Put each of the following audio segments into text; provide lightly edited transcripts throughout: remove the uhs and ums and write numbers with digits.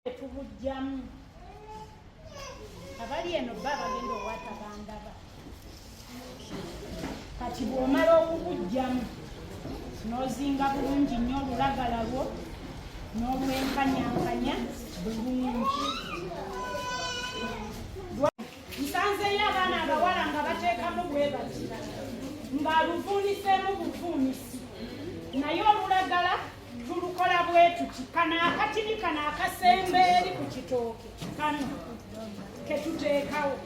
Tubujjamu abali eno ba bagenda owata bandaba. Kati bw'omala okubujjamu n'ozinga bulungi nnyo olulagala lwo n'olwenkanyankanya bulungi. Nsanzeeyo abaana abawala nga bateekamu bwe bati ng'aluvuuniseemu buvuunisi, naye olulagala tulukola bwe tuti. Kano akatini kano akasemba eri ku kitooke kano ketuteekawo,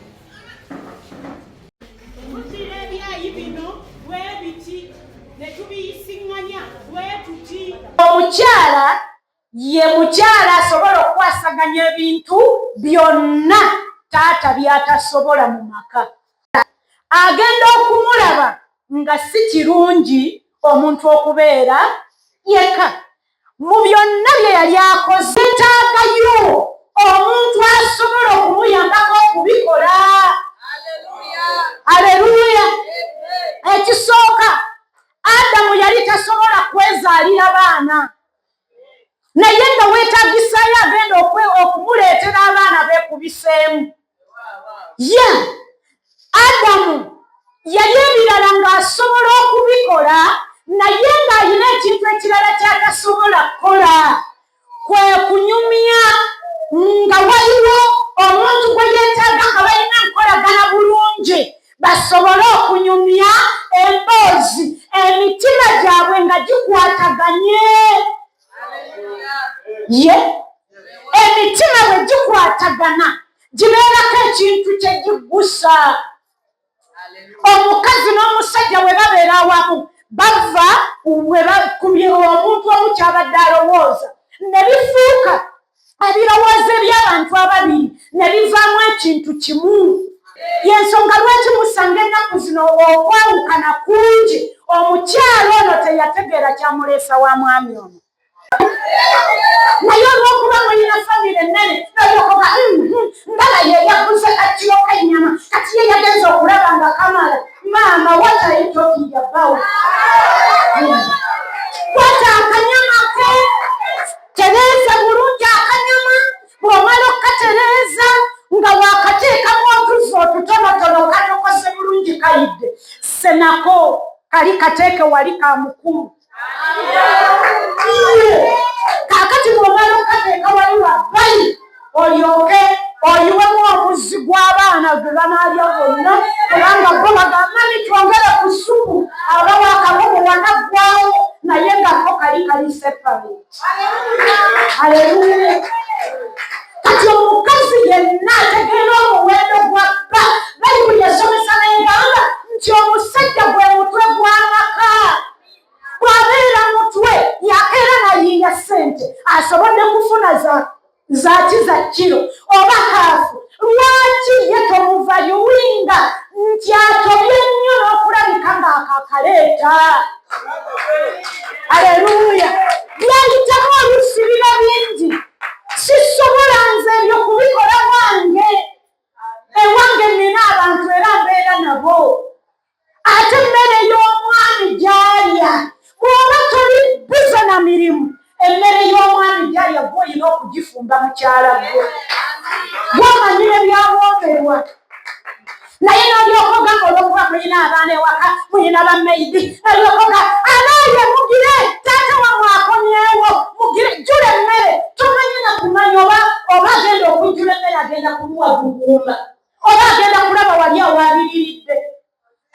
tuddira ebyayi bino bwe biti ne tubiyisiŋŋanya bwe tuti. Omukyala ye mukyala asobola okukwasaganya ebintu byonna taata by'atasobola mu maka. Agenda okumulaba nga si kirungi omuntu okubeera yekka. Mu byonna bye yali akoze, yeetaagayo omuntu asobola okumuyambako okubikola. Aleluya! Ekisooka, Adamu yali tasobola kwezaalira baana, naye nga weetagisaayo agenda okumuleetera abaana beekubiseemu. Ye Adamu yali ebirala ng'asobola okubikola, naye ng'alina ekintu ekirala ky'atasobola kukola, kwe kunyumya nga waliwo omuntu gwe yeetaaga nga balina nkolagana bulungi basobole okunyumya emboozi, emitima gyabwe nga gikwataganye. Ye emitima bwe gikwatagana gibeerako ekintu kye giggusa. Omukazi n'omusajja bwe babeera awamu, bava bwe bakubye omuntu omu kyabadde alowooza ne bifuuka ebirowoozo eby'abantu ababiri ne bivaamu ekintu kimu. Yensonga lwaki musanga ennaku zino okwawukana kungi. Omukyala ono teyategeera kyamuleesa wa mwami ono, naye olw'okuba mulina famire ennene nolyokoga ndaba ye yaguze kakiro k'ennyama, kati ye yagenza okulaba nga kamala. Maama, what are you talking about? Kwata akanyama ke, tereeza bulungi akanyama. Bw'omala okukatereeza nga wakateekamu otuzzi otutonotono, katokose bulungi, kayidde, senako kali kateeke wali ka mukulu. Kaakati bw'omala okukateeka wali wabbali, olyoke oyiwemu omuzzi gw'abaana gwe banaalya bonna, kubanga bo bagamba, "Mami, twongere ku supu." Abawa akakobo wanaggwawo, naye nga ko kali kali separate. Aleluya! Kati omukazi yenna ategeera omuwendo gwa bba, Bayibuli esomesa n'egamba nti omusajja gwe mutwe gw'amaka. Bw'abeera mutwe, yakeera nayiiya ssente, asobodde kufuna za zaki za kiro oba half. Lwaki ye tomuvaluinga nti atobye nnyo n'okulabika ng'akakaleeta? Aleluya! Byayitamu oluusi biba bingi. Sisobola nze ebyo kubikola wange. Ewange nina abantu era mbeera nabo. Ate emmere y'omwami gy'alya, bw'oba toli busy na mirimu, emmere y'omwami gy'alya gwe olina okugifumba. Mukyala gwe gwamanyire byawoomerwa, naye nolyoka ogamba olwokuba mulina abaana ewaka, mulina ba maid, nolyoka oga abaaye mugire taata wamwe akomyewo, mugire jjula emmere. Tomanyi na kumanya oba agenda okujjula emmere agenda kumuwa gugumba oba agenda kulaba wali awabiriridde.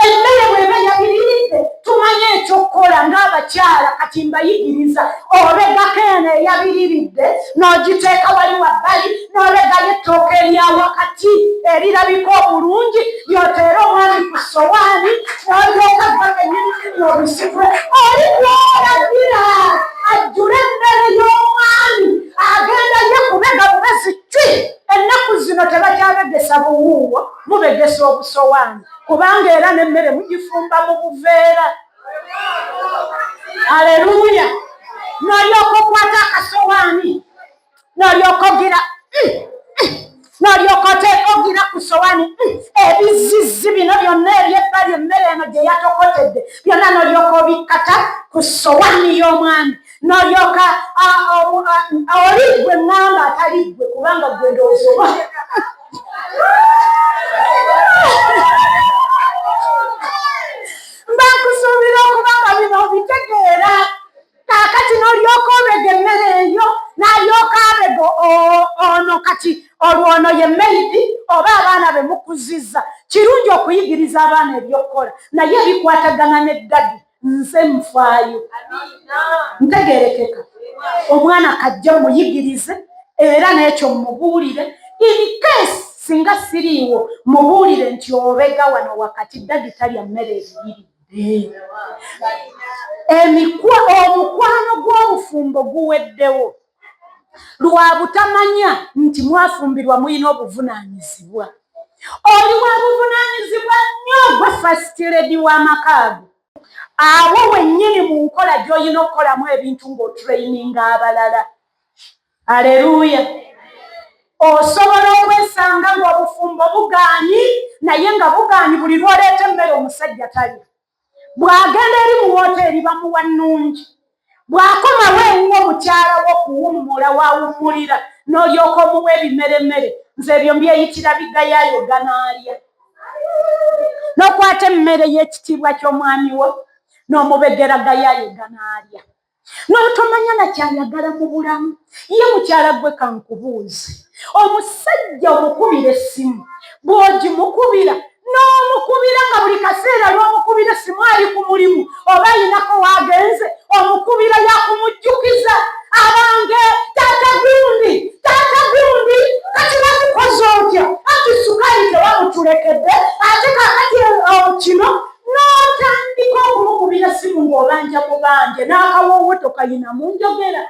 Emmere bw'eba yabiriridde, tumanye ekyokukola ng'abakyala. Kati mbayigiriza, obegako eno eyabiriridde n'ogiteeka wali wabbali, n'olegayo ettooka erya wakati erirabika obulungi lyoteera omwami ku sowaani, n'olyoka gwa kenyininyini obusitule oli gwolagira ajjule emmere y'omwami. Agenda ye kubega bubezi cwi. Ennaku zino tebakyabegesa buwuuwo, mubegesa obusowaani, kubanga era n'emmere mugifumba mu buveera. Aleluya! N'olyoka okwata akasowaani n'olyoka ogira n'olyoka ogira ku sowaani ebizizi bino byonna ebyebbali emmere eno gye yatokotedde byonna, n'olyoka obikkata ku sowaani y'omwami. Nolyoka oli gwe ŋŋamba atali gwe, kubanga gwe ndowooza oba mba nkusuubira okuba nga bino obitegeera. Kaakati n'olyoka obega emmere eyo, n'alyoka abega ono. Kati olwo ono ye maid oba abaana be mukuzizza. Kirungi okuyigiriza abaana ebyokukola, naye ebikwatagana ne daddy nze nfaayo. Ntegerekeka? Omwana kajja muyigirize era n'ekyo mubuulire. In case singa siriiwo, mubuulire nti obega wano wakati, daddy talya mmere ebiyiridde. Omukwano gw'obufumbo guweddewo lwa butamanya nti mwafumbirwa, mulina obuvunaanyizibwa. Oli wa buvunaanyizibwa nnyo, gwe first lady w'amakaago. Awo wennyini mu nkola gy'olina okukolamu ebintu ng'otraininga abalala. Aleluya! Osobola okwesanga ng'obufumbo bugaanyi, naye nga bugaanyi buli lw'oleeta emmere omusajja talya. Bw'agenda eri mu woteeri bamuwa nnungi, bw'akomawo ewuwo mukyala wo kuwummula wawummulira, n'olyoka omuwa ebimeremmere. Nze ebyo mbyeyitira bigayaayo ganaalya. N'okwata emmere y'ekitiibwa ky'omwami wo n'omubegera gayaayo ganaalya, n'otomanya nakyayagala mu bulamu. Ye mukyala gwe, kankubuuze, omusajja omukubira essimu, bw'ogimukubira n'omukubira nga buli kaseera lw'omukubira essimu ali ku mulimu oba ayinako waagenze, omukubira yakumujjukiza, "Abange taata gundi, taata gundi, kati bakukoze otya? Anti sukaali tewamutulekedde, ate kakati kino." N'otandika okumukubira essimu ng'obanja mubanje, n'akawoowo tokayina mu njogera.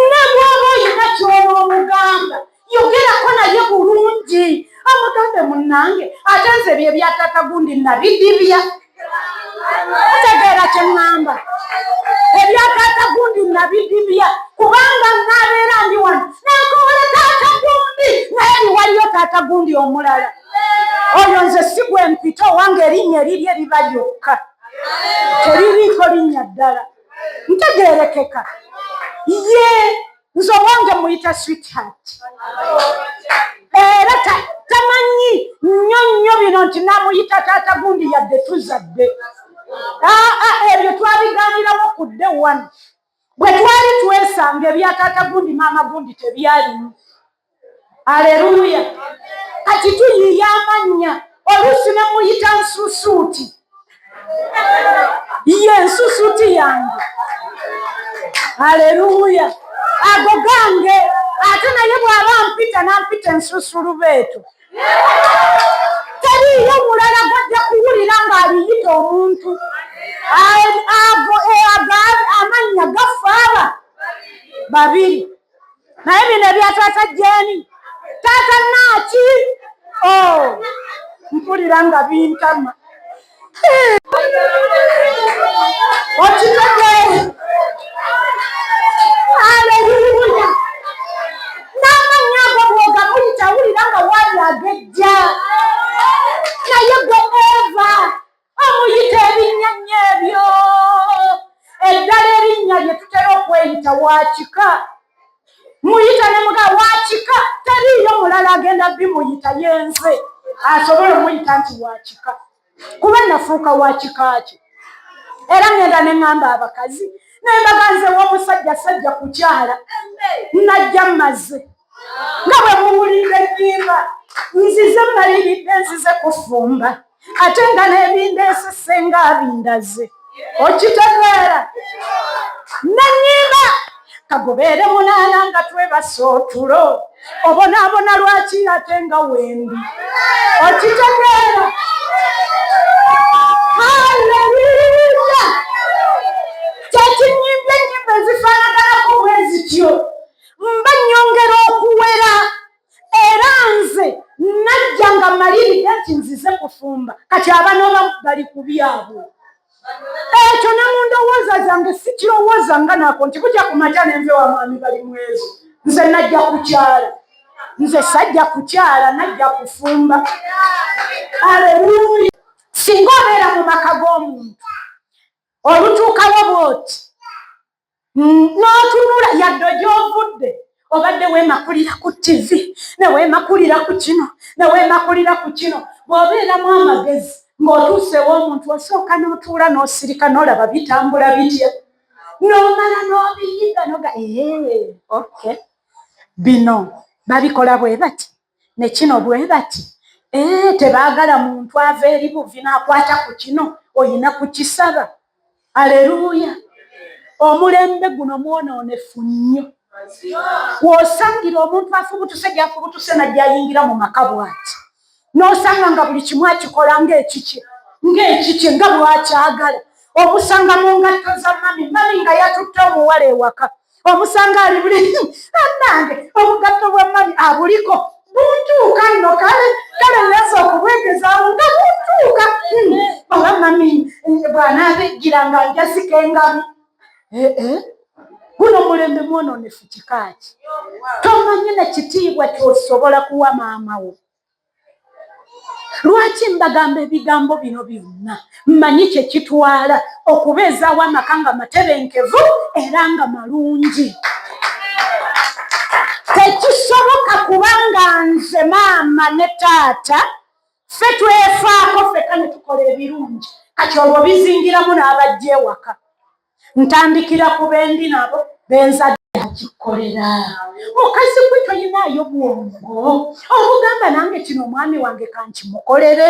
Ne bw'oba oyina ky'onoomugamba, yogerako naye bulungi, amugambe, "Munnange, ate nze bye bya taata gundi nabidibya." Otegeera kye ŋŋamba? Ebya taata gundi nabidibya, kubanga naabeera ndi wano nankowole taata gundi, naye liwaliyo taata gundi omulala. Oyo nze si gwe mpita. Owange erinnya erirye liba lyokka, teririiko linnya ddala. Ntegeerekeka? Ye nze owange muyita sweetheart, era tamanyi nnyo nnyo bino nti namuyita taata gundi yadde tuzadde. Ebyo twabiganirawo ku day one bwe twali twesanga. Ebya taata gundi, maama gundi tebyalimu. Aleluya! Kati tuyiiya amannya, oluusi ne muyita nsusuuti. Ye nsusuuti yange. Aleluya! Ago gange. Ate naye bw'aba mpita, nampita ensusulubeeto. Teriiyo mulala gwajja kuwulira ng'aliyita omuntu. Ago amannya gafa aba babiri. Naye bino ebya taata Jeni, taata naaki, oh, mpulira nga bintama. Okitegeere? Aleluya! N'amannya ago bw'ogamuyita, awulira nga waali agejja. Naye gwe Eva omuyita ebinnyannyo ebyo. Eddala erinnya lye tutera okweyita, wakika muyita ne muga wakika. Teriiyo mulala agenda bimuyita, yenze asobola omuyita nti wakika, kuba nafuuka wakika kye. Era ngenda ne ŋŋamba abakazi nembaga, nze w'omusajja sajja kukyala, najja mmaze. Nga bwe muwulira ennyimba, nzize maliridde, nzize kufumba, ate nga n'ebindeese senga abindaze. Okitegeera? Nenyimba kagobeere 8 nga twebasa otulo, obonaabona lwaki ate nga wendi? Okitegeera? Haleluya! Kyekinyimbya ennyimba ezifaanaganako bwe zityo, mba nnyongera okuwera. Era nze najja nga maliridde nti nzize kufumba. Kati abanooba bali ku byabwe. Ekyo ne mu ndowooza zange sikirowooza nga nako nti bujja ku makya nenve wa mwami bali mwezo. Nze najja kukyala, nze sajja kukyala, najja kufumba. Aleluya! Singa obeera mu maka g'omuntu. Olutuukawo bw'oti n'otunula yadde gy'ovudde, obadde weemakulira ku ttivi, ne weemakulira ku kino, ne weemakulira ku kino. Bw'obeeramu amagezi ng'otuusewo omuntu, osooka n'otuula n'osirika n'olaba bitambula bitya, n'omala n'obiyiga noga, ee, okay, bino babikola bwe bati ne kino bwe bati. Ee, tebaagala muntu ava eri buvi n'akwata ku kino, oyina kukisaba. Aleluuya! Omulembe guno mwonoonefu nnyo. W'osangira omuntu afubutuse gy'afubutuse najja ayingira mu maka bw'ati, n'osanga nga buli kimu akikola ng'ekikye, ng'ekikye, nga bw'akyagala. Omusanga mu ngatto za mami, mami nga yatutte omuwala ewaka, omusanga ali buli annange obugatto bwa mami abuliko buntuuka nno. Kale kale, neza okubwegezaamu nga buntuuka. Oba mami bw'anaabejjira nga njazika engami. Eh, eh. Guno mulembe mwonoonefu kikaaki. Tomanyi na kitiibwa ky'osobola kuwa maama wo. Lwaki mbagamba ebigambo bino byonna? Mmanyi kye kitwala okubeezaawo amaka nga matebenkevu era nga malungi. Tekisoboka kubanga nze maama ne taata ffe twefaako ffekka ne tukola ebirungi, kati olwo bizingiramu n'abajja ewaka. Ntandikira ku bendi nabo benzadde agikolera. Mukazi gwe toyinaayo bwongo obugamba nange kino omwami wange kankimukolere.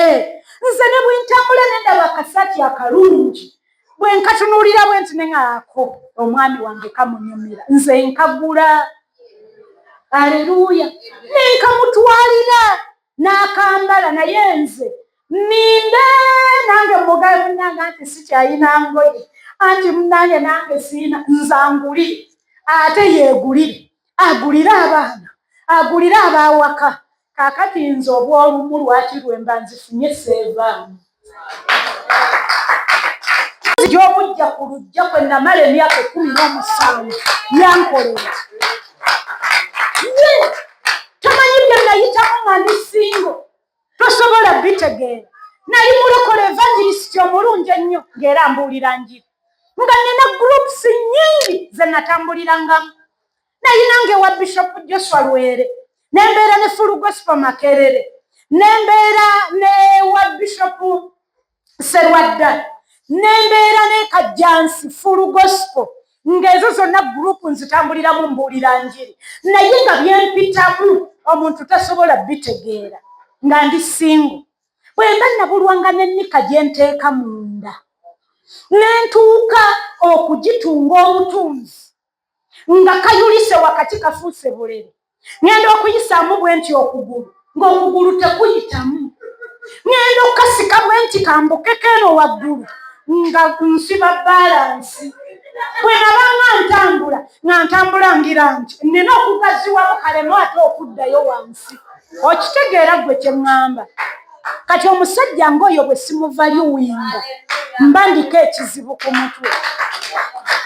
Nze ne bwe ntambula nendaba akasaati akalungi, bwe nkatunuulira bwe nti neŋaako omwami wange kamunyumira, nze nkagula. Aleluuya! Nenkamutwalira n'akambala. Naye nze ninde nange mugabe munange anti sikyayina ngoye, anti munange nange siina, nze angulire, ate yeegulire, agulire abaana, agulire abawaka. Kaakati nze obwolumu lwaki lwemba nzifunye seevaamu gy'obujja ku lujja kwe namala emyaka 17 yankolera ye. Tomanyi bye nayitamu nga ndi single, tosobola bitegeera. Nali mulokola evangelist omulungi ennyo, ng'era mbuulira njiri, nga nina groups nnyingi ze natambulirangamu. Nayinanga ewa Bishop Joshua Lwere, nembeera ne Full Gospel Makerere, nembeera newa Bishop Serwadda, nembeera ne Kajjansi Full Gospel, ng'ezo zonna group nzitambuliramu mbuulira njiri. Naye nga byempitamu omuntu tasobola bitegeera nga ndi single. Bwe mba nabulwanga n'ennika gye nteeka munda nentuuka okugitunga obutunzi nga kayulise wakati kafuuse bulere, ŋŋenda okuyisaamu bwe nti okugulu, ng'okugulu tekuyitamu. Ŋŋenda okukasika bwe nti kambukeko eno waggulu, nga nsiba balance. Bwe nabanga ntambula, nga ntambula ngira nti nina okugaziwamu kalemu ate okuddayo wansi. Okitegeera ggwe kye ŋŋamba? Kati omusajja ng'oyo bwe simuvaluinga, mba ndiko ekizibu ku mutwe.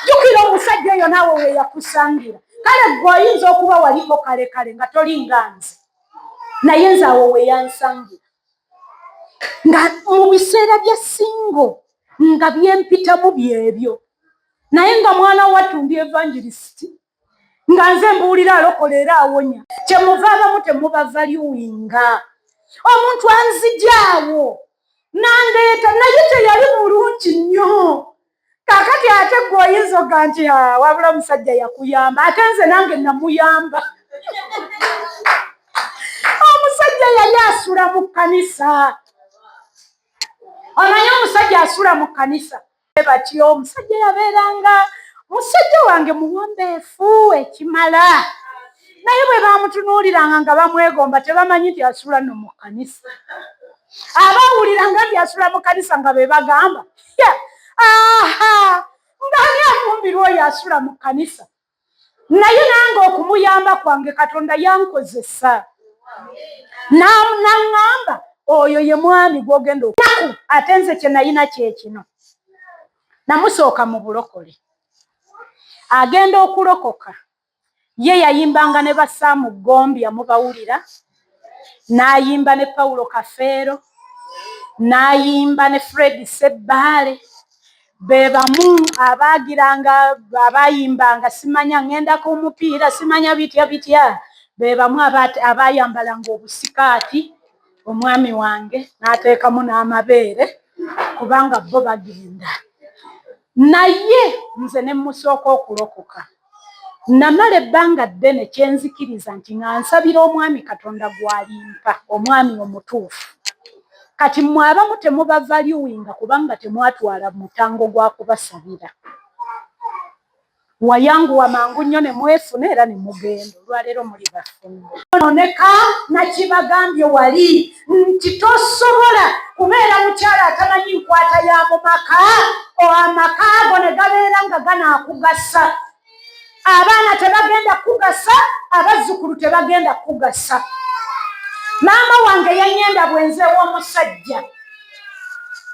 Jjukira omusajja oyo naawe we yakusangira. Kale ggwe oyinza okuba waliko kale kale nga tolinga nze, naye nze awo we yansangira nga mu biseera bya single nga byempitamu byebyo. Naye nga mwana wattu ndi evangelist, nga nze mbuulira alokola era awonya. Kyemuva abamu temubavaluinga. Omuntu anzijaawo nandeeta, naye teyali mulungi nnyo. Kakati ate gwe oyinza oga nti wabula omusajja yakuyamba, ate nze nange namuyamba. Omusajja yali asula mu kkanisa. Omanyi omusajja asula mu kkanisa batyo? Omusajja yabeeranga musajja wange muwombeefu ekimala, naye bwe bamutunuuliranga nga bamwegomba, tebamanyi nti asula nno mu kkanisa. Abawuliranga nti asula mu kkanisa nga be bagamba, aha, ng'ani afumbirwa oyo asula mu kkanisa? Naye nange okumuyamba kwange Katonda yankozesa naŋŋamba oyo ye mwami gw'ogenda okunaku. Ate nze kye nayina kyekino, namusooka mu bulokole. Agenda okulokoka, ye yayimbanga ne Basaamu Gombya, mubawulira, n'ayimba ne Paulo Kafeero, n'ayimba ne Fred Sebbaale. Be bamu abaagiranga abayimbanga simanya ŋŋendako omupiira simanya bitya bitya, be bamu abaayambalanga obusikaati, omwami wange n'ateekamu n'amabeere kubanga bo bagenda. Naye nze ne mmusooka okulokoka. Namala ebbanga ddene kye nzikiriza nti nga nsabira omwami Katonda gw'alimpa, omwami omutuufu. Kati mmwe abamu temubavaluwinga kubanga temwatwala mutango gwa kubasabira. Wayanguwa mangu nnyo ne mwefuna era ne mugenda. Olwaleero muli bafumbo. Noneka nakibagambye wali nti tosobola kubeera mukyala atamanyi nkwata ya mu maka, amaka ago ne gabeera nga ganaakugasa. Abaana tebagenda kugasa, abazzukulu tebagenda kugasa. Maama wange yanyenda bwenze w'omusajja.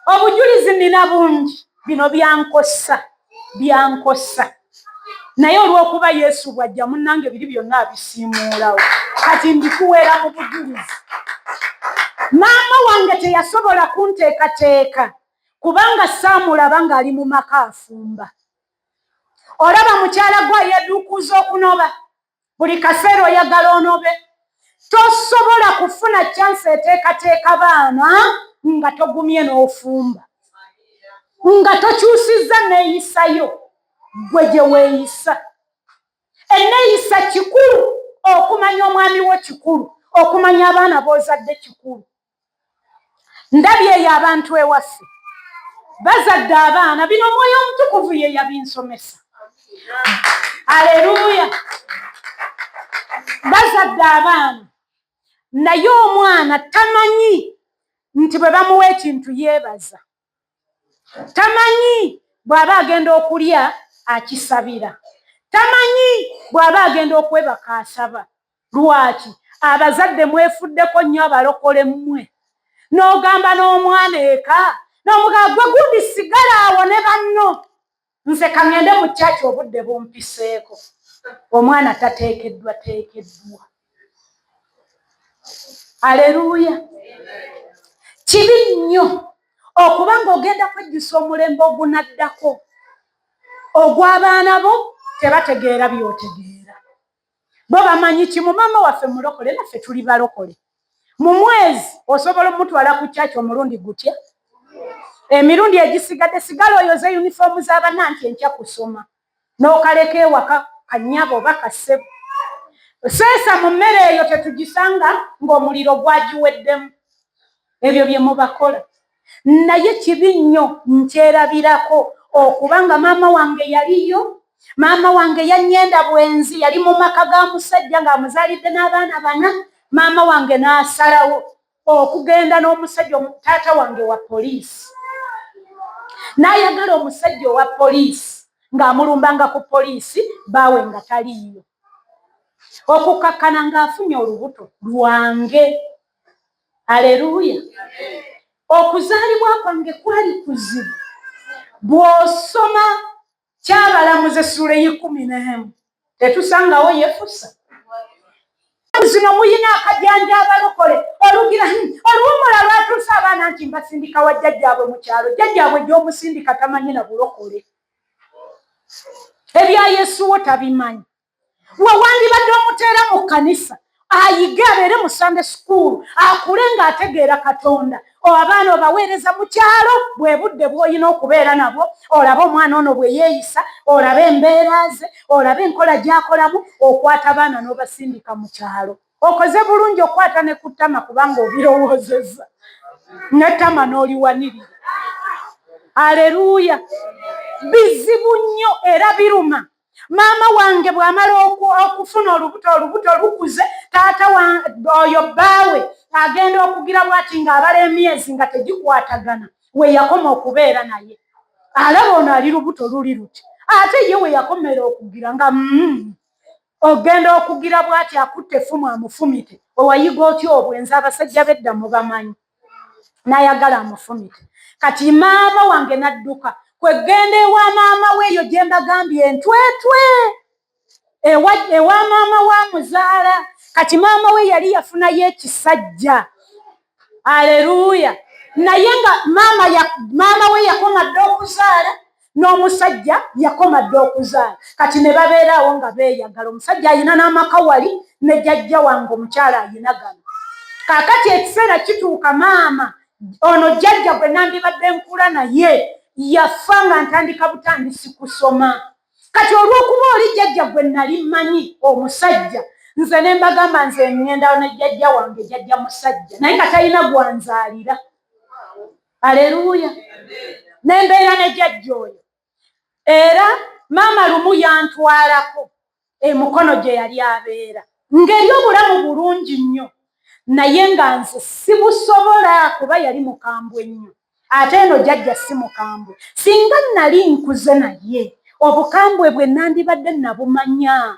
Obujulizi nina bungi, bino byankosa, byankosa. Naye olw'okuba Yesu bw'ajja munnange biri byonna abisiimuulawo. Kati ndikuweera mu bujulizi. Maama wange teyasobola kunteekateeka kubanga saamulaba ng'ali mu maka afumba. Olaba mukyala gwe ayeduukuuza okunoba, buli kaseera oyagala onobe. Tosobola kufuna chance eteekateeka baana nga togumye n'ofumba, nga tokyusizza neeyisayo gwe gye weeyisa. Enneeyisa kikulu, okumanya omwami wo kikulu, okumanya abaana b'ozadde kikulu. Ndabye eyo abantu ewaffe bazadde abaana, bino Omwoyo Omutukuvu ye yabinsomesa. Aleluya! Bazadde abaana naye omwana tamanyi nti bwe bamuwa ekintu yeebaza, tamanyi bw'aba agenda okulya akisabira, tamanyi bw'aba agenda okwebaka asaba. Lwaki abazadde mwefuddeko nnyo abalokole mmwe? N'ogamba n'omwana eka n'omugamba gwe gundi sigala awo ne banno, nze kaŋŋende mu kyaki obudde bumpiseeko. Omwana tateekeddwa teekeddwa. Aleluya! Kibi nnyo okuba ng'ogenda kwejjusa omulembe ogunaddako ogw'abaana bo tebategeera by'otegeera. Bo bamanyi kimu, maama waffe mulokole naffe tuli balokole. Mu mwezi osobola omutwala ku kyaki omulundi gutya? Emirundi egisigadde sigala oyoze yunifoomu z'abanna nti enkya kusoma, n'okaleka ewaka kannyabo oba kassebo. Seesa mu mmere eyo tetugisanga ng'omuliro gwagiweddemu. Ebyo bye mubakola. Naye kibi nnyo, nkyerabirako okuba nga maama wange yaliyo. Maama wange yannyenda bwenzi, yali mu maka ga musajja ng'amuzaalidde n'abaana bana. Maama wange n'asalawo okugenda n'omusajja, taata wange wa poliisi. N'ayagala omusajja owa poliisi ng'amulumbanga ku poliisi, baawe nga taliiyo. Okukakkana ng'afunye olubuto lwange. Aleluya! Okuzaalibwa kwange kwali kuzibu. Bw'osoma Kyabalamuzi essuula ey'ekkumi n'emu tetusangawo Yefusa. Zino muyina akajanja abalokole olugira oluwummula lwatuusa abaana nti mbasindika wa jjajjaabwe mu kyalo. Jjajjaabwe gy'omusindika tamanyi na bulokole, ebya Yesu wo tabimanyi. We wandibadde omuteera mu kkanisa ayige, abeere mu Sunday school, akule ng'ategeera Katonda. Abaana obaweereza mu kyalo, bwe budde bw'olina okubeera nabwo, olabe omwana ono bwe yeeyisa, olabe embeera ze, olabe enkola gy'akolamu. Okwata abaana n'obasindika mu kyalo. Okoze bulungi okukwata ne ku ttama kubanga obirowoozezza n'ettama n'oliwanirira. Aleluya! Bizibu nnyo era biruma. Maama wange bw'amala okufuna olubuto, olubuto lukuze, taata oyo bbaawe agenda okugira bw'ati ng'abala emyezi nga tegikwatagana we yakoma okubeera naye. Alaba ono ali lubuto luli luti, ate ye we yakomera okugira nga ogenda okugira bw'ati akutte effumu amufumite. Owayiga otya obwenzi? Abasajja b'edda mubamanyi. N'ayagala amufumite. Kati maama wange n'adduka kwegenda ewa maama we eyo gye mbagambye entwetwe, ewa maama wa muzaala. Kati maama we yali yafunayo ekisajja. Aleluya! Naye nga maama we yakoma dda okuzaala. N'omusajja yakoma dda okuzaala, kati ne babeeraawo nga beeyagala. Omusajja ayina n'amaka wali ne jjajja wange omukyala ayina gano. Kaakati ekiseera kituuka, maama ono jjajja gwe nandibadde nkula naye yafa nga ntandika butandisi kusoma. Kati olw'okuba oli jjajja gwe nali mmanyi omusajja, nze ne mbagamba nze ŋŋenda ne jjajja wange, jjajja musajja, naye nga talina gwanzaalira. Aleluya! Nembeera ne jjajja oyo. Era maama lumu yantwalako emukono gye yali abeera, ng'eri obulamu bulungi nnyo, naye nga nze sibusobola kuba yali mukambwe nnyo, ate eno jjajja si mukambwe. Singa nali nkuze naye, obukambwe bwe nandibadde nabumanya,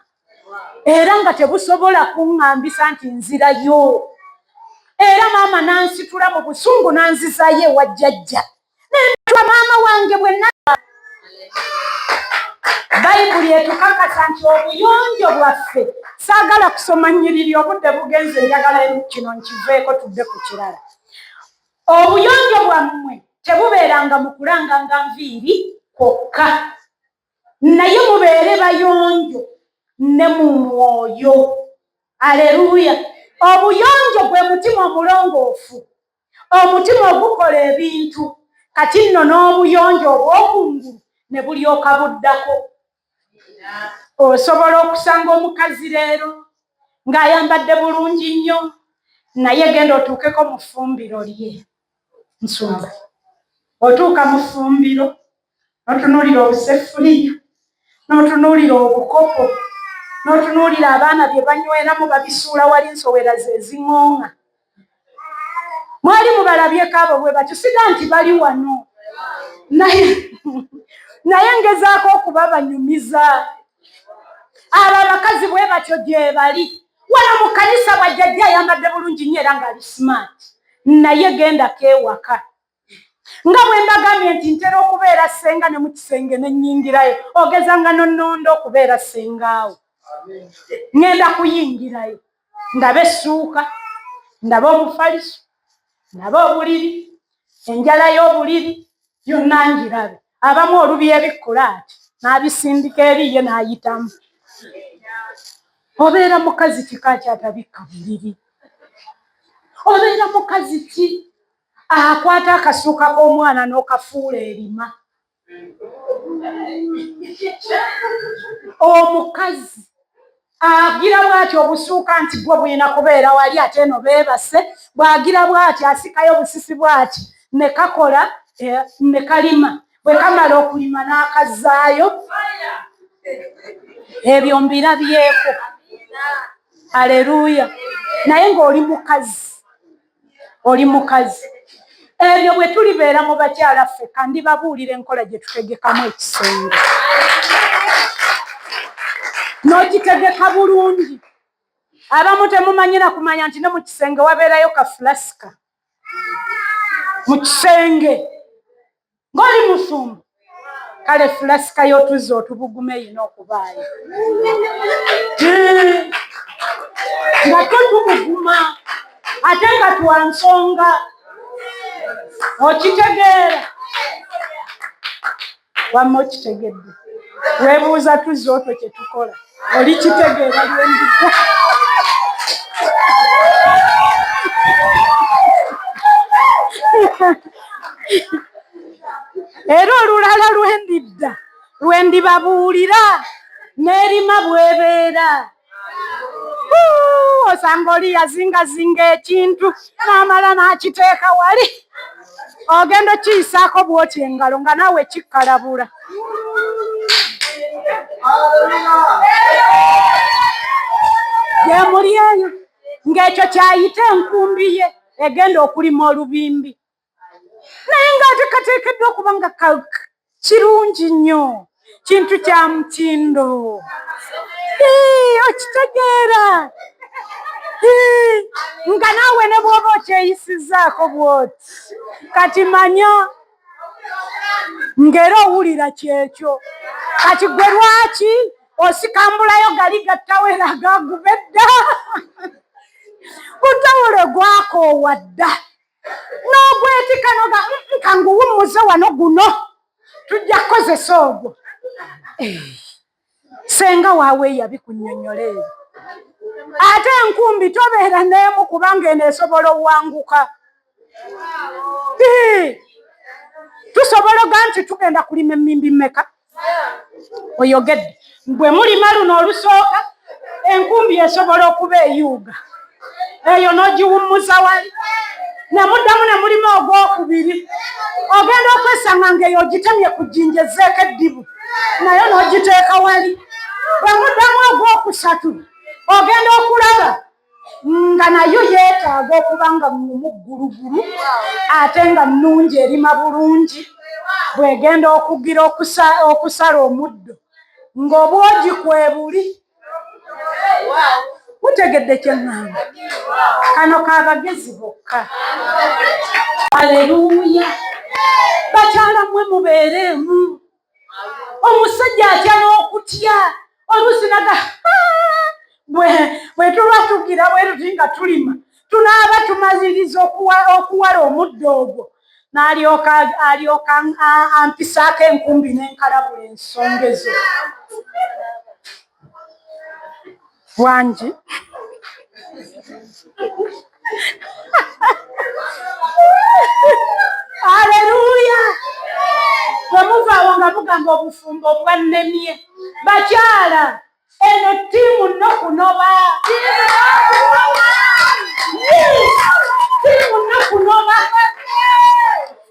era nga tebusobola kuŋŋambisa nti nzirayo. Era maama n'ansitula mu busungu n'anzizaayo ewa jjajja, nentwa maama wange bwe. Bayibuli etukakasa nti obuyonjo bwaffe, saagala kusoma nnyiriri, obudde bugenze, njagala kino nkiveeko tudde ku kirala. Obuyonjo bwammwe tebubeeranga mu kulanganga nviiri kwokka, naye mubeere bayonjo ne mu mwoyo. Aleluya! Obuyonjo gwe mutima omulongoofu, omutima ogukola ebintu. Kati nno n'obuyonjo obw'okungulu ne bulyoka buddako. Osobola okusanga omukazi leero ng'ayambadde bulungi nnyo, naye genda otuukeko mu ffumbiro lye, nsumba, otuuka mu ffumbiro n'otunuulira obusefuliya, n'otunuulira obukopo, n'otunuulira abaana bye banyweramu, babisuula wali, nsowera ze ziŋooŋa. Mwali mubalabyeko abo bwe batyo? Siga nti bali wano, naye ngezaako okubabanyumiza. Abo abakazi bwe batyo gye bali wano mu kkanisa. Bwajjajja ayambadde bulungi nnyo era ng'ali smart, naye gendako ewaka. Nga bwe mbagambye nti ntera okubeera ssenga ne mu kisenge ne nnyingirayo, ogezanga nonnonda okubeera ssengaawo. Ŋŋenda kuyingirayo, ndabe essuuka, ndabe omufaliso, ndabe obuliri, enjala y'obuliri yonna ngirabe. Abamu olubyebikkula ati n'abisindika eri ye n'ayitamu. Obeera mukazi kika ki atabikka buliri? Obeera mukazi ki akwata akasuuka k'omwana n'okafuula erima? Omukazi agira bw'ati obusuuka nti bwo bulina kubeera wali, ate eno beebase. Bw'agira bw'ati asikayo busisi bw'ati ne kakola ne kalima. Bwe kamala okulima n'akazzaayo. Ebyo mbirabyeko. Aleluya! Naye ng'oli mukazi, oli mukazi. Ebyo bwe tulibeera mu bakyala ffekka, ndibabuulira enkola gye tutegekamu ekisenge n'okitegeka bulungi. Abamu temumanyira kumanya nti ne mu kisenge wabeerayo ka fulasika mu kisenge ng'oli musumba. Kale fulasika y'otuzzi otubuguma eyina okubaayo nga totubuguma, ate nga twa nsonga. Okitegeera? Wamma okitegedde? Weebuuza tuzzi otwo kye tukola. Olikitegeera lwendidda. Era olulala lwendidda lwendibabuulira n'erima bwebeera. Osanga oli yazingazinga ekintu n'amala n'akiteeka wali, ogenda okiyisaako bwoti engalo nga naawe kikkalabula. Gyemuli eyo ng'ekyo kyayita enkumbi ye egenda okulima olubimbi, naye ng'ate kateekeddwa okuba nga kirungi nnyo, kintu kya mutindo. Okitegeera nga naawe ne bw'oba okyeyisizzaako bw'oti, kati manya ng'era owulira kyekyo. Kati gwe lwaki osikambulayo gali gattawera agaguba edda? Gutawule gwakoowa dda n'ogwetika noga kanguwummuze wano guno. Tujja kukozesa ogwo. Eh, senga waawe yabikunnyonnyola ebyo. Ate enkumbi tobeera n'emu kubanga eno esobola owanguka. Tusobola oga nti tugenda kulima emmimbi mmeka? Oyogedde. Bwe mulima luno olusooka, enkumbi esobola okuba eyuuga. Eyo n'ogiwummuza wali. Ne muddamu ne mulima ogwokubiri. Ogenda okwesanga ng'eyo ogitemye ku jjinja ezzeeko eddibu. Nayo n'ogiteeka wali. Bwe muddamu ogwokusatu, ogenda okulaba nga nayo yeetaaga okuba nga ŋŋumu ggulugulu ate nga nnungi erima bulungi bw'egenda okugira okusala omuddo ng'obwogi kwebuli. Mutegedde kye ŋŋamba? Kano ka bagezi bokka. Aleluuya! Bakyala mmwe mubeereemu. Omusajja atya n'okutya oluusi naga bwe tuba tugira bwe tuti nga tulima tunaaba tumaliriza okuwala omuddo ogwo n'alyoka alyoka ampisaako enkumbi n'enkalabula ensonga ezo. Wangi. Aleluya! Bwe muva awo nga mugamba obufumbo bwannemye. Bakyala, eno ttiimu nno kunoba. Ttiimu nno kunoba.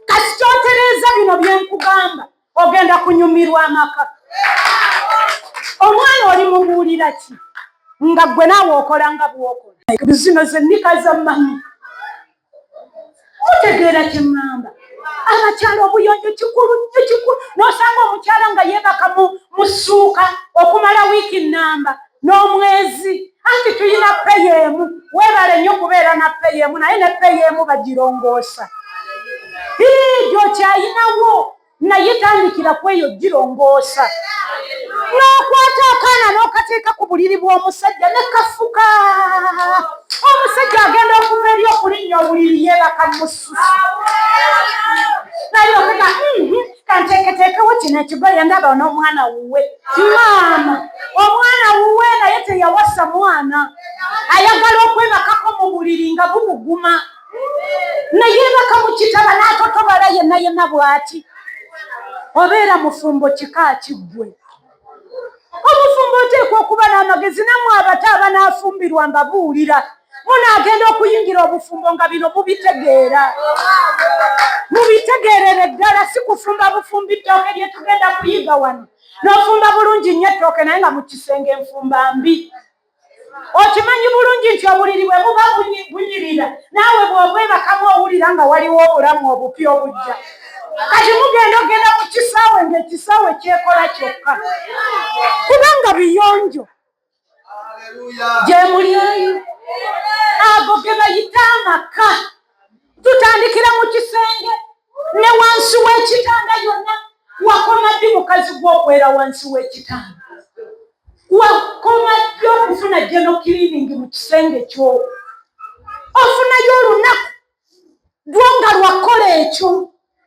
Kasita otereeza bino bye nkugamba, ogenda kunyumirwa amaka. Omwana oli mubuulira ki nga ggwe naawe okola nga bw'okola? Zino ze nnika za mmanyi. Mutegeera kye ŋŋamba? Abakyala obuyonjo kikulu nnyo, kikulu. N'osanga omukyala nga yeebaka mu ssuuka okumala wiiki nnamba n'omwezi. Anti tulina peyi emu. Weebale nnyo kubeera na peyi emu, naye ne peyi emu bagirongoosa. Ii, gy'okyayinawo naye tandikira ku eyo girongoosa. N'okwata akaana n'okateeka ku buliri bw'omusajja ne kafuka. Omusajja agenda okuva eri okulinnya obuliri yeebaka mususu. Nalyokaga, kanteeketeekewo kino ekigoye ndaba n'omwana wuwe. Maama, omwana wuwe naye teyawasa mwana. Ayagala okwebakako mu buliri nga bubuguma. Naye yeebaka mu kitaba n'atotobala yenna yenna bw'ati. Obeera mufumbo kika ki ggwe? Omufumbo oteekwa okuba n'amagezi. Nammwe abato abanaafumbirwa mbabuulira, munaagenda okuyingira obufumbo nga bino mubitegeera. Mubitegeerere ddala, si kufumba bufumbi ttooke lye tugenda kuyiga wano. N'ofumba bulungi nnyo ettooke naye nga mu kisenge nfumba mbi. Okimanyi bulungi nti obuliri bwe buba bunyirira, naawe bw'obwebakamu owulira nga waliwo obulamu obupya obujja. Kati mugenda ogenda mu kisaawe ng'ekisaawe kyekola kyokka, kubanga biyonjo gye muli eyo. Ago ge bayita amaka. Tutandikira mu kisenge ne wansi w'ekitanda yonna. Wakoma ddi mukazi gwe okwera wansi w'ekitanda? Wakoma ddi okufuna general cleaning mu kisenge kyo? Ofunayo olunaku lwo nga lwakola ekyo,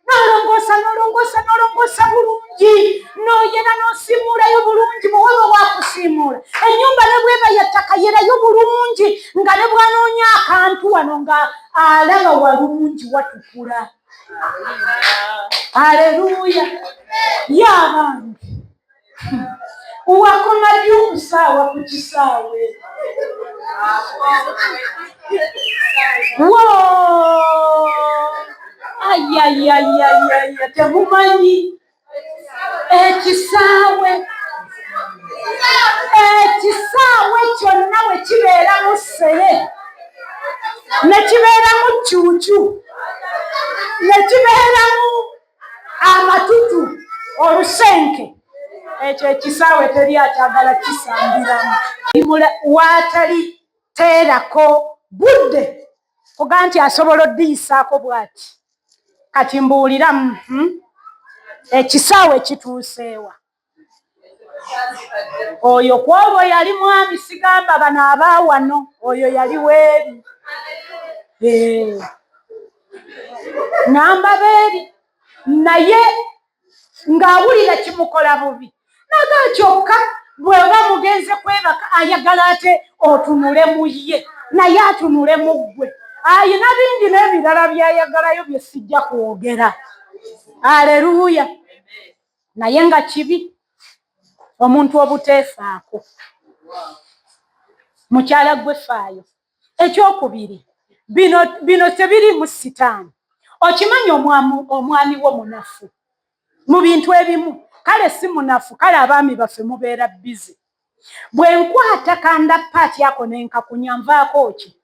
n'olongoosa n'olongoosa n'olongoosa bulungi, n'oyera n'osiimuulayo bulungi. Bwe waba wakusiimuula ennyumba ne bweba ya ttaka, yerayo bulungi, nga ne bw'anoonya akantu wano nga alaba walungi watukula. Aleluya! Ye abange, wakoma ddi okusaawa ku kisaawe? Wo! Ayayayayaya, temumanyi ekisaawe. Ekisaawe kyonna bwe kibeeramu ssere, ne kibeeramu ccuucu, ne kibeeramu amatutu, olusenke, ekyo ekisaawe teri akyagala kisambiramu. Waatali teerako budde kuga nti asobola oddiyisaako bw'ati. Kati mbuulira, ekisaawe kituuseewa? Oyo ku olwo yali mwami, sigamba bano aba wano, oyo yali weeri. Ŋŋamba beeri, naye Ng'awulira kimukola bubi. Naga kyokka bw'oba mugenze kwebaka ayagala ate otunule mu ye, naye atunule mu ggwe. Ayina bingi n'ebirala by'ayagalayo bye sijja kwogera. Aleluya. Naye nga kibi omuntu obuteefaako. Mukyala gwe faayo. Ekyokubiri, bino bino tebiriimu sitaani. Okimanyi omwami wo munafu mu bintu ebimu. Kale si munafu, kale abaami baffe mubeera bizi. Bwe nkwata kanda paati ako ne nkakunya nvaako ki?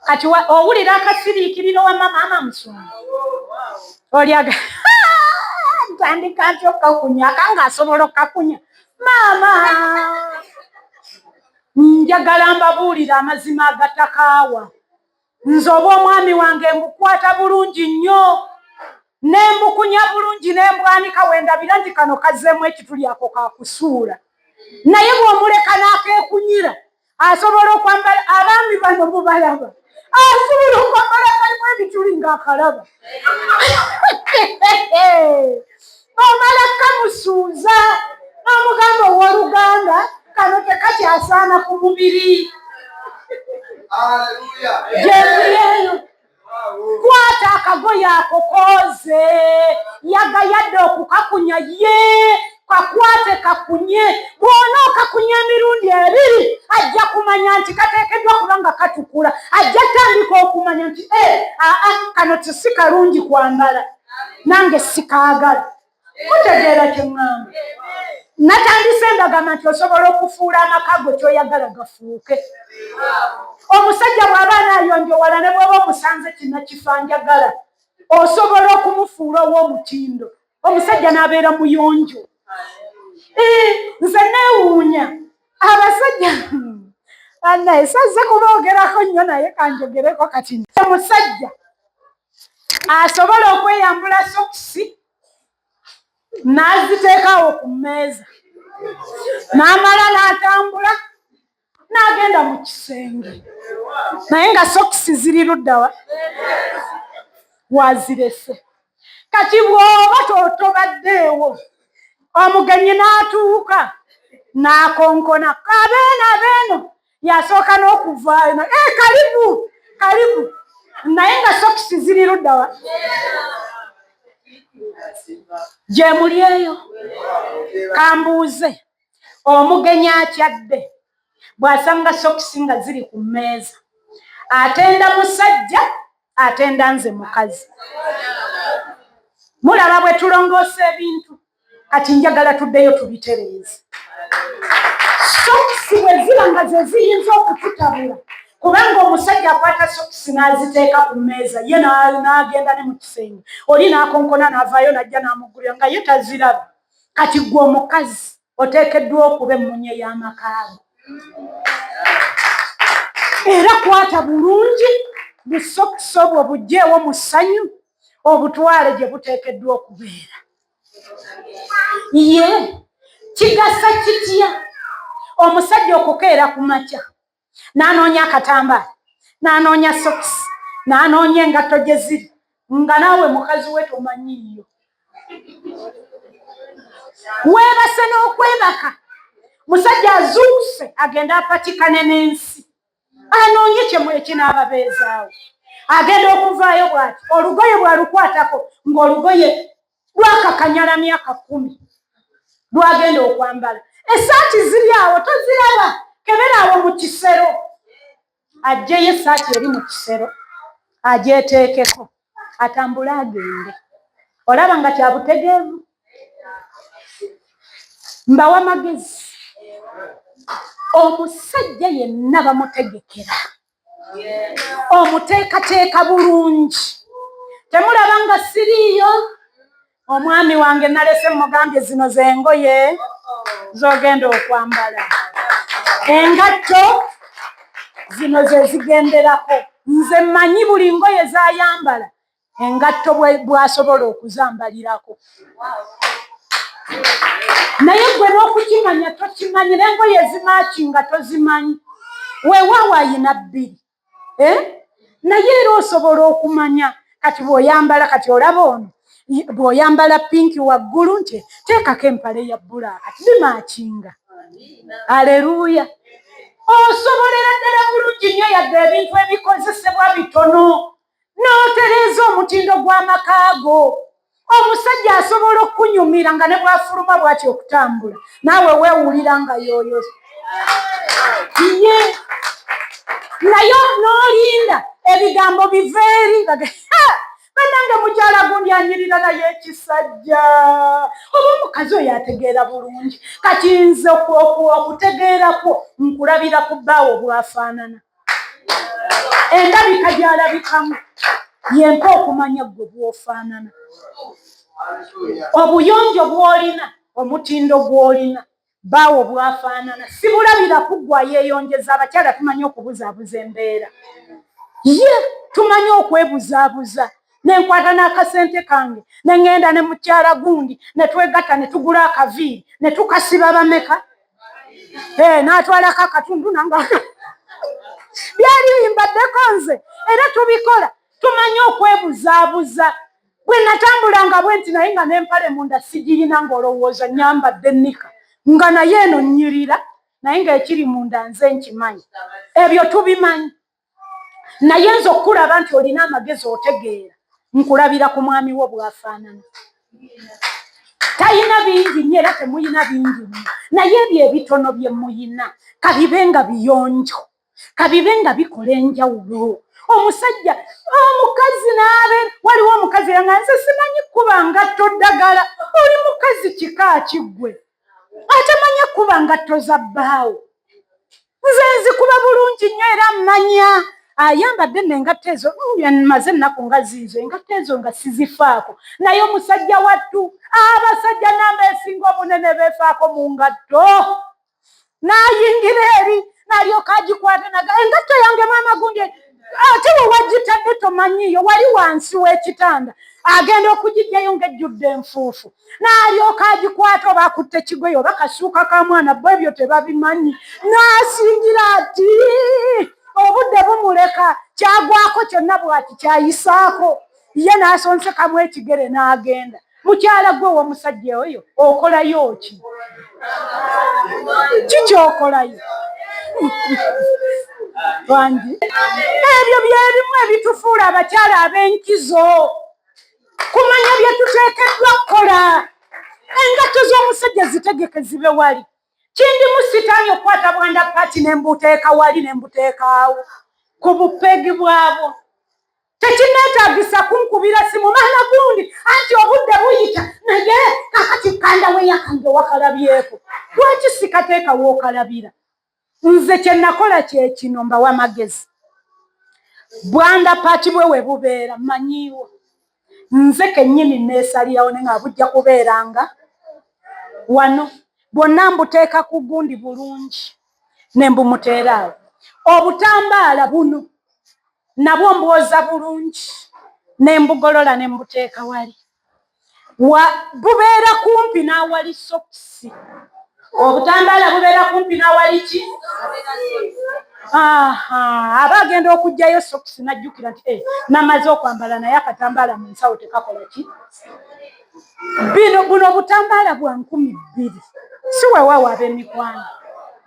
Kati owulira akasiriikiriro wa maama musumba olyaga ntandika ntya okukakunya akanga asobola okukakunya maama. Njagala mbabuulire amazima agatakaawa. Nze oba omwami wange mbukwata bulungi nnyo ne mbukunya bulungi ne mbwanika wendabira nti kano kazzeemu ekituli ako kakusuula. Naye bw'omuleka n'akeekunyira asobola okwambala, abaami bano mubalaba, asobola okwambala kalimu ebituli ng'akalaba. Omala kamusuuza n'omugamba ow'oluganda kano tekakyasaana ku mubiri. Gyemuyeeyo kwata akagoye ako kooze, yagayadde okukakunya ye kakwate kakunye. Bw'ona okakunya emirundi ebiri ajja kumanya nti kateekeddwa kuba nga katukula, ajja tandika okumanya nti aa kano si kalungi kwambala, nange sikaagala. Mutegeera kye ŋŋamba? Natandise mbagamba nti osobola okufuula amaka go ky'oyagala gafuuke. Omusajja bw'aba anaayonjowala ne bw'oba omusanze kina kifanjagala, osobola okumufuula ow'omutindo. Omusajja n'abeera muyonjo. Nze neewuunya abasajja naye sazze kuboogerako nnyo, naye kanjogereko kati. Omusajja asobola okweyambula sokisi n'aziteekaawo ku mmeeza n'amala n'atambula n'agenda mu kisenge, naye nga sokisi ziri luddawa wazirese. Kati bw'oba totobaddeewo omugenyi n'atuuka n'akonkona abeeno abeeno, yasooka n'okuvaayo karibu karibu, naye nga sokisi ziri luddawa gye muli eyo. Kambuuze, omugenyi akyadde bw'asanga sokisi nga ziri ku mmeeza atenda musajja, atenda nze mukazi? Mulaba bwe tulongoosa ebintu. Kati njagala tuddeyo tubitereeze. Sokisi bwe ziba nga ze ziyinza okututabula, kubanga omusajja akwata sokisi n'aziteeka ku mmeeza ye n'agenda ne mu kisenge, oli n'akonkona n'avaayo n'ajja n'amuggulira nga ye taziraba. Kati ggwe omukazi oteekeddwa okuba emmunye y'amakaago, era kwata bulungi busokisi obwo buggyeewo mu ssanyu obutwale gye buteekeddwa okubeera. Ye kigasa kitya omusajja okukeera ku makya n'anoonya akatambaala, n'anoonya sokisi, n'anoonya engatto gye ziri, nga naawe mukazi we tomanyiiyo? Weebase n'okwebaka, musajja azuukuse agenda apatikane n'ensi anoonye kyemu ekinaababeezaawo. Agenda okuvaayo bw'ati olugoye bw'alukwatako ng'olugoye lwakakanyala myaka 10 lwagenda okwambala. Essaati ziri awo toziraba, kebera awo mu kisero. Aggyeyo essaati eri mu kisero agyeteekeko atambule agende. Olaba nga kya butegeevu? Mbawa magezi, omusajja yenna bamutegekera, omuteekateeka bulungi. Temulaba nga siriiyo? Omwami wange nalese mugambye zino z'engoye z'ogenda okwambala, engatto zino ze zigenderako. Nze mmanyi buli ngoye z'ayambala engatto bw'asobola okuzambalirako, naye gwe n'okukimanya tokimanyi, n'engoye ezimaaki nga tozimanyi. Weewaawo ayina bbiri, naye era osobola okumanya kati bw'oyambala. Kati olaba ono Bw'oyambala pinki waggulu nti teekako empale ya bbulaaka, bimakinga. Aleluya! Osobolera ddala bulungi nnyo, yadde ebintu ebikozesebwa bitono, n'otereeza omutindo gw'amaka go. Omusajja asobola okukunyumira nga ne bw'afuluma bw'ati okutambula, naawe weewulira nga yooyo ye, naye n'olinda ebigambo biva eri, "Bannange, mukyala gundi anyirira, naye ekisajja oba omukazi oyo ategeera bulungi." Kati nze okutegeerakwo nkulabira ku bbaawo bw'afaanana, endabika gy'alabikamu yempa okumanya ggwe bw'ofaanana, obuyonjo bw'olina, omutindo gw'olina, baawo bw'afaanana. Sibulabira kuggwa yeeyongeza. Abakyala tumanyi okubuzaabuza embeera, ye tumanyi okwebuzaabuza. Nenkwata n'akasente kange ne ŋŋenda ne mukyala gundi ne twegatta ne tugula akaviiri ne tukasiba bameka, n'atwalako akatundu nange byali bimbaddeko nze. Era tubikola, tumanyi okwebuzaabuza. Bwe natambulanga bwe nti, naye nga n'empale munda sigirina, ng'olowooza nyambadde nika, nga naye eno nnyirira, naye ng'ekiri munda nze nkimanyi. Ebyo tubimanyi, naye nze okukulaba nti olina amagezi, otegeera, nkulabira ku mwami wo bw'afaanana. Talina bingi nnyo, era temuyina bingi nnyo, naye ebyo ebitono bye muyina kabibe nga biyonjo, kabibe nga bikola enjawulo. Omusajja, omukazi naabe, waliwo omukazi yanga, "Nze simanyi kuba ngatto ddagala." Oli mukazi kika kiggwe atamanyi kuba ngatto za bbaawo? Nze nzikuba bulungi nnyo, era mmanya ayambadde nno engatto ezo, maze ennaku nga ziizo engatto ezo nga sizifaako. Naye omusajja wattu, abasajja namba esinga obunene beefaako mu ngatto. N'ayingira eri n'alyoka agikwata, naga, "Engatto yange maama gundi, ate we wagitadde tomanyiiyo, wali wansi w'ekitanda." Agenda okugijjayo ng'ejjudde enfuufu, n'alyoka agikwata, oba akutte kigoye oba kasuuka ka mwana, bo ebyo tebabimanyi. N'asingira ati obudde bumuleka, kyagwako kyonna bw'ati kyayisaako ye, n'asonsekamu ekigere n'agenda. Mukyala gwe ow'omusajja oyo, okolayo ki? Kikyokolayo wangi? Ebyo byebimu ebitufuula abakyala ab'enkizo, kumanya bye tuteekeddwa kukola. Engatto z'omusajja zitegeke zibe wali. Kindimu sitaani okukwata bwanda pati ne mbuteeka wali, ne mbuteekaawo ku bupeegi bwabwo. Tekineetaagisa kunkubira simu, "Maana gundi, anti obudde buyita, naye kakati kanda weyakange wakalabyeko." Lwaki sikateeka wookalabira? Nze kye nakola kye kino, mbawa magezi. Bwanda pati bwe we bubeera manyiiwo, nze kennyini neesalirawo, ne nga bujja kubeeranga wano bwonna, mbuteeka ku gundi bulungi ne mbumuteeraawo. Obutambaala buno nabwo mbwoza bulungi ne mbugolola ne mbuteeka wali wa bubeera kumpi n'awali sokisi. Obutambaala bubeera kumpi n'awali ki? Aha, aba agenda okuggyayo sokisi n'ajjukira nti, "Eh, namaze okwambala, naye akatambaala mu nsawo tekakola ki." Bino, buno obutambaala bwa 2000, si weewaawo ab'emikwano.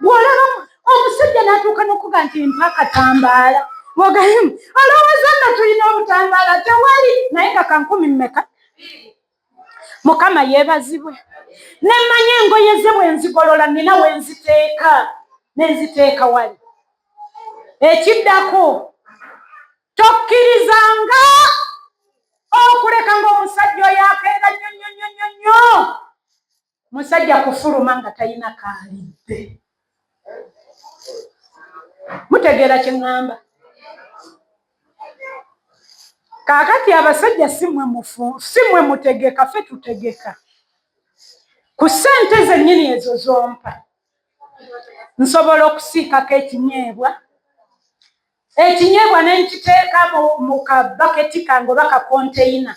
Bw'olaba omusajja n'atuuka n'okuga nti, "Mpa akatambaala," olowooza nno tulina obutambaala tewali, naye nga ka nkumi mmeka? Mukama yeebazibwe. Nemmanya engoye ze bwe nzigolola, nina we nziteeka, nenziteeka wali. Ekiddako, tokkirizanga okuleka ng'omusajja oyo akeera nnyo nnyo nnyo nnyo nnyo, musajja kufuluma nga talina kaalidde. Mutegeera kye ŋŋamba? Kaakati abasajja, si mmwe mufu, si mmwe mutegeka, ffe tutegeka. Ku ssente zennyini ezo zompa, nsobola okusiikako ekinyeebwa, ekinyeebwa ne nkiteeka mu kabaketi kange oba kakonteyina,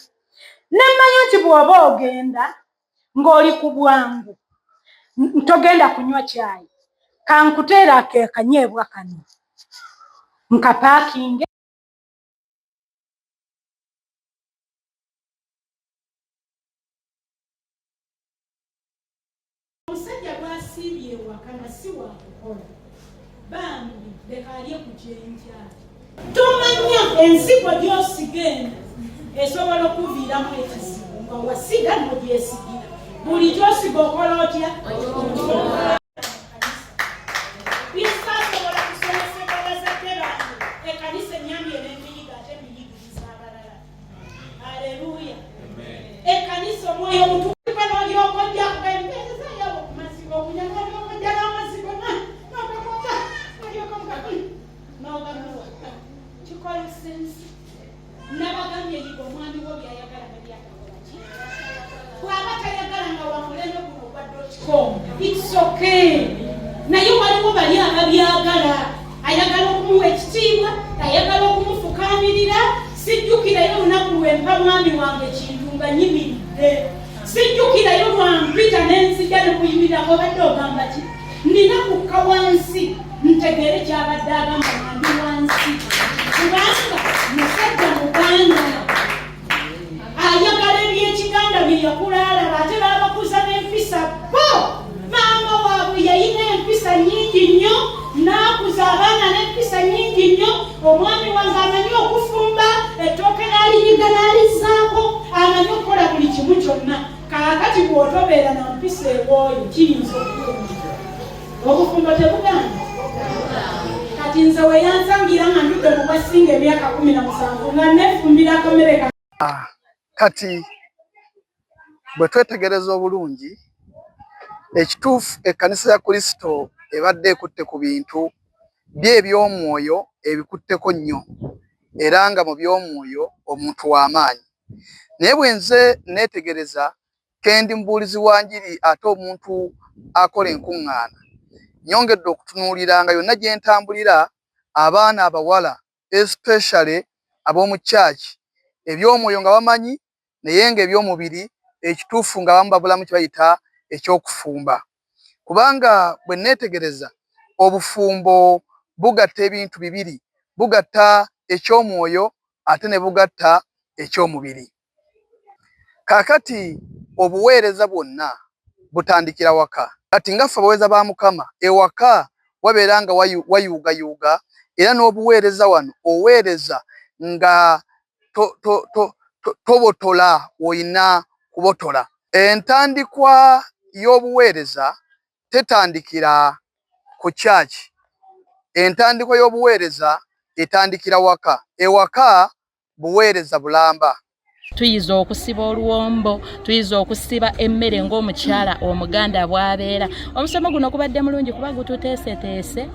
ne mmanya nti bw'oba ogenda ng'oli ku bwangu, togenda kunywa kyayi, kankuteera ake kanyeebwa kano nkapaakinge. asiibye ewaka nga si wakukola, bambi leka alye ku kyenkya. Tomanya ensigo gy'osiga eno esobola okuviiramu ekizibu nga wasiga n'ogyesigira. Buli gy'osiga okola otya? Bisasobola kusomesebwa bazadde bange. Ekkanisa enyambye n'embiyiga, ate mbiyigiriza abalala. Aleluya! Ekkanisa, omwoyo omutukuvu, n'olyoka ojja kugaezayawo ku maziga okunya, n'olyoka ojja n'amazigo n'ogakwata, n'olyoka n'ogamuwa. Kikola sense. Nabagambye, yiga omwami wo byayagala ne byatakola ki. Bw'aba tayagala nga wa mulembe guno ogwa dotcom, it's okay, naye waliwo bali ababyagala. Ayagala okumuwa ekitiibwa, ayagala okumufukaamirira. Sijjukirayo olunaku lwempa mwami wange kintu nga nyimiridde. Sijjukirayo lwampita n'enzija nekuyimirirako. Obadde ogamba ki? Nina kukka wansi ntegeere kyabadde agamba nga ndi wansi, kubanga musajja muganda, ayagala ebyekiganda bye yakula alaba. Ate babakuza n'empisa bo. Maama waabwe yayina empisa nnyingi nnyo, n'akuza abaana n'empisa nnyingi nnyo. Omwami wange amanyi okufumba ettooke, n'alinyiga n'alizzaako, amanyi okukola buli kimu kyonna. Kaakati bw'otobeera na mpisa ewooyo, kiyinza okukuluma. Obufumbo tebuganda. Kati nze weyansangira nga ndudde mu bwasinga emyaka 17 nga nefumbira akamere. Kati bwe twetegereza obulungi, ekituufu, ekkanisa ya Kristo ebadde ekutte ku bintu by'ebyomwoyo, ebikutteko nnyo, era nga mu by'omwoyo omuntu w'amaanyi. Naye bwe nze neetegereza, kendi mubuulizi wa njiri ate omuntu akola enkuŋŋaana, nyongedde okutunuulira nga yonna gye ntambulira, abaana abawala, especially ab'omu church, eby'omwoyo nga bamanyi, naye nga eby'omubiri, ekituufu, nga abamu babulamu kye bayita eky'okufumba. Kubanga bwe neetegereza, obufumbo bugatta ebintu bibiri: bugatta eky'omwoyo ate ne bugatta eky'omubiri. Kaakati obuweereza bwonna butandikira waka. Kati nga ffe abaweereza ba Mukama, ewaka wabeera nga wayuugayuuga, era n'obuweereza wano oweereza nga tobotola, oyina kubotola. Entandikwa y'obuweereza tetandikira ku church. Entandikwa y'obuweereza etandikira waka. Ewaka buweereza bulamba. Tuyiza okusiba oluwombo, tuyiza okusiba emmere ng'omukyala omuganda bw'abeera. Omusomo guno gubadde mulungi kuba gututeeseteese.